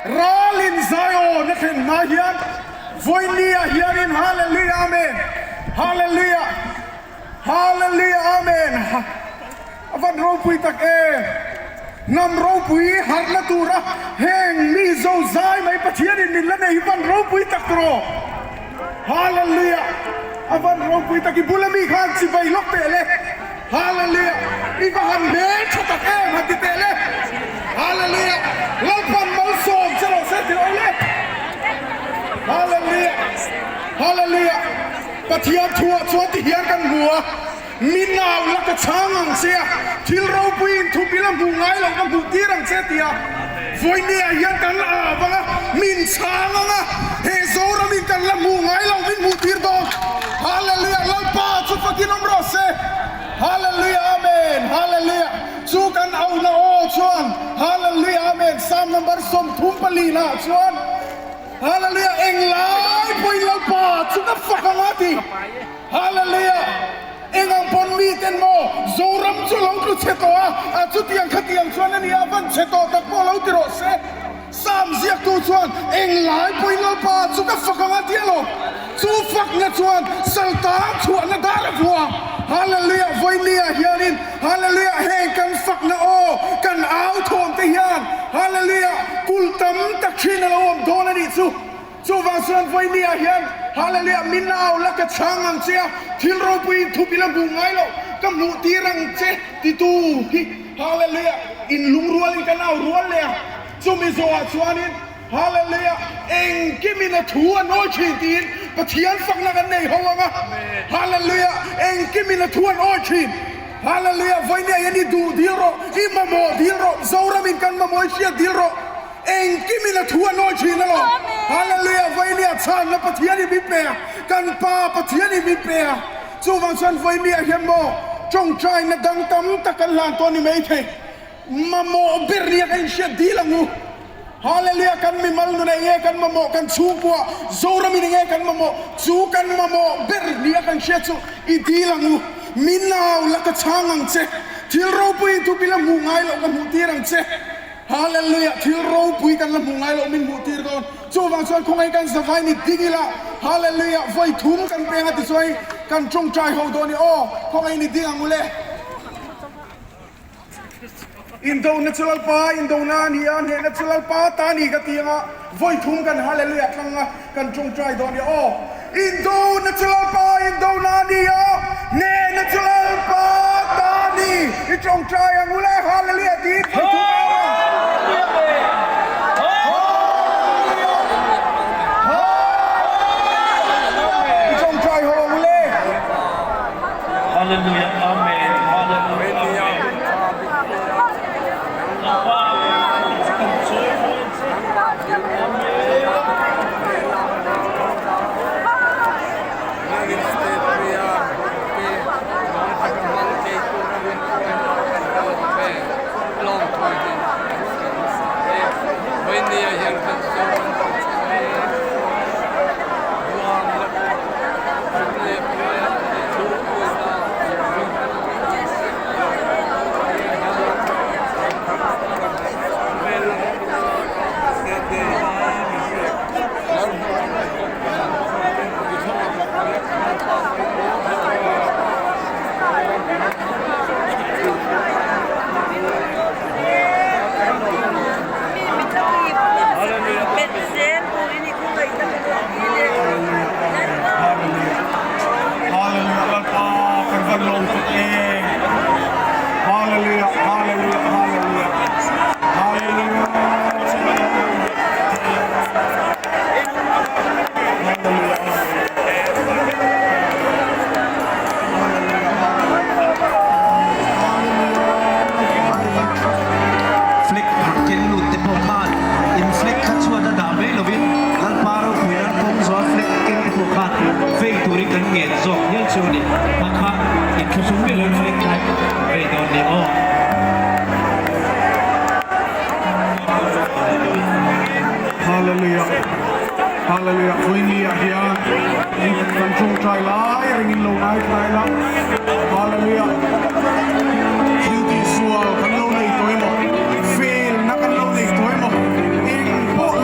Ralin Zion a thlen hma hian Vawinia hianin Hallelujah Amen Hallelujah Hallelujah Amen A van ropui tak em! Hnam ropui harhna tura heng mi zo zai mai Pathianin min la nei hi van ropui tak tawh! Hallelujah! A van ropui tak i bula mi khan chibai lawk teh le! Hallelujah! I va han hmel tha tak em han ti teh le! Hallelujah! Lalpan malsawm che rawh se ti rawh le! Hallelujah! Hallelujah! Pathian thuah chuan ti hian kan hmu a. Mi nau la ka chhang ang che a, thil ropui in thup ila hmuh ngai loh ka hmuh tir ang che tia Vawinia hian kan la au ang a, min chhang ang a, he Zoram in kan la hmuh ngai loh min hmuh tir dawn. Hallelujah! Lalpa chu fakin awm rawh se. Hallelujah! Amen! Hallelujah! Chu kan auhna aw chuan Hallelujah! Amen! Psalm number 34 naah chuan Hallelujah! Englai pawhin Lalpa chu ka fak ang a ti. Hallelujah! Eng ang pawn miten maw Zoram chu lo tlu chhe tawh a, a chutiang khatiang chuan a nia, van chhe tawh tak pawh lo ti rawh se. Psalm ziaktu chuan eng lai pawhin Lalpa chu ka fak ang a ti a lo. Chu fakna chuan saltang chhuahna dar a vua. Hallelujah! Vawinia hianin Hallelujah! Heng kan fakna aw, kan au thawm te hian Hallelujah! Kul tam tak thin a lo awm dawn a nih chu. Chuvang chuan Vawinia hian Hallelujah min au la ka chhang ang che a, thil ropui in thup ila hmuh ngai loh ka hmuh tir ang che titu hi Hallelujah in lungrual in kan au rual leh a, chumi zawhah chuanin Hallelujah engkim in a thu an awi thin tiin Pathian fakna kan nei ho ang a, Hallelujah engkim in a thu an awi thin. Hallelujah Vawinia hian i duh dil rawh, i mamawh dil rawh, Zoram in kan mamawh i hriat dil rawh. Engkimin a thu a nawi thin alawm. Hallelujah! Vawinia chhanna Pathian i min pe a, kan Pa Pathian i min pe a. Chuvang chuan vawinia hian maw tawngtaina dang tam tak kan hlan tawh a ni maithei. Mamawh ber nia ka inhriat dil ang u. Hallelujah! Kan mimal nun eng nge kan mamawh, kan chhungkua Zoramin eng nge kan mamawh, chu kan mamawh ber nia kan hriat chu i dil ang u. Min au la ka chhang ang che, thil ropui in thup ila hmuh ngai loh ka hmuh tir ang che. Hallelujah! Thil ropui kan la hmuh ngai loh min hmuh tir dawn. Chuvang chuan khawngaih kan zavai ni ding ila. Hallelujah! Vawi thum kan peng a tichuai kan tawngtai ho dawn i aw. Khawngaih ni ding ang u le. Indona chu Lalpa indona a ni a, hnehna chu Lalpa ta a ni ka ti anga vawi thum kan Hallelujah tlang a kan tawngtai dawn i aw. Indona chu Lalpa indona a ni a, hnehna chu Lalpa ta a ni. I tawngtai ang u le, Hallelujah tiin vawi thum au ang. Hallelujah! Hallelujah! I tawngtai ho ang u le. Hallelujah! Amen! Hallelujah! Amen! Lalpa kan chawi mawi che. Amen! Hallelujah Lalpa kan van lawm tak em Hallelujah Hallelujah Hallelujah Hallelujah Flag ken lut te pawh khan in flag kha chhuat a dah mai lovin Lalpa ropui ran kawng zual flag ken te pawh khan vei turin kan ngen zawk hial chu a ni. Hma kha in thusung miah lovin flag kha vei dawn ni aw. Hallelujah Hallelujah Vawinia hian kan tawngtai lai rengin lo ngaithla ila Hallelujah Thil tihsual kan lo nei tawh emaw felna kan lo nei tawh emaw eng pawh.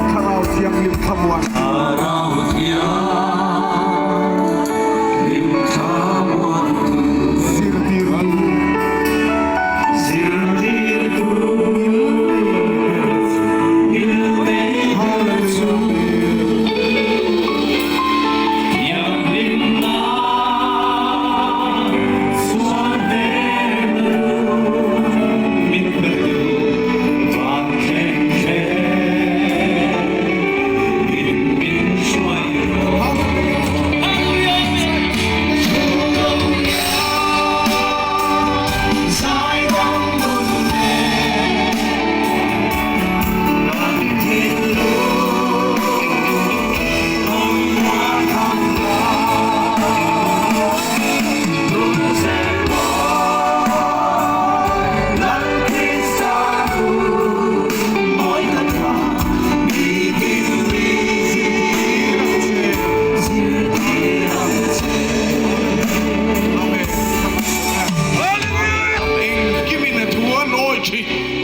Thlarau Thianghlim thlamuan. Thlarau Thianghlim thlamuantu. Zirtirtu. Zirtirtu. Ngilnei ber chu. Thianghlimna chuan hnem min pe tu van thleng thleng in min hruai rawh. Zaidam nun nen kan thinlung rawn muah thang la. Lal Krista thu mawi tak kha mi tin mi zirtir ang che. Amen. Engkimin a thu a nawi thin.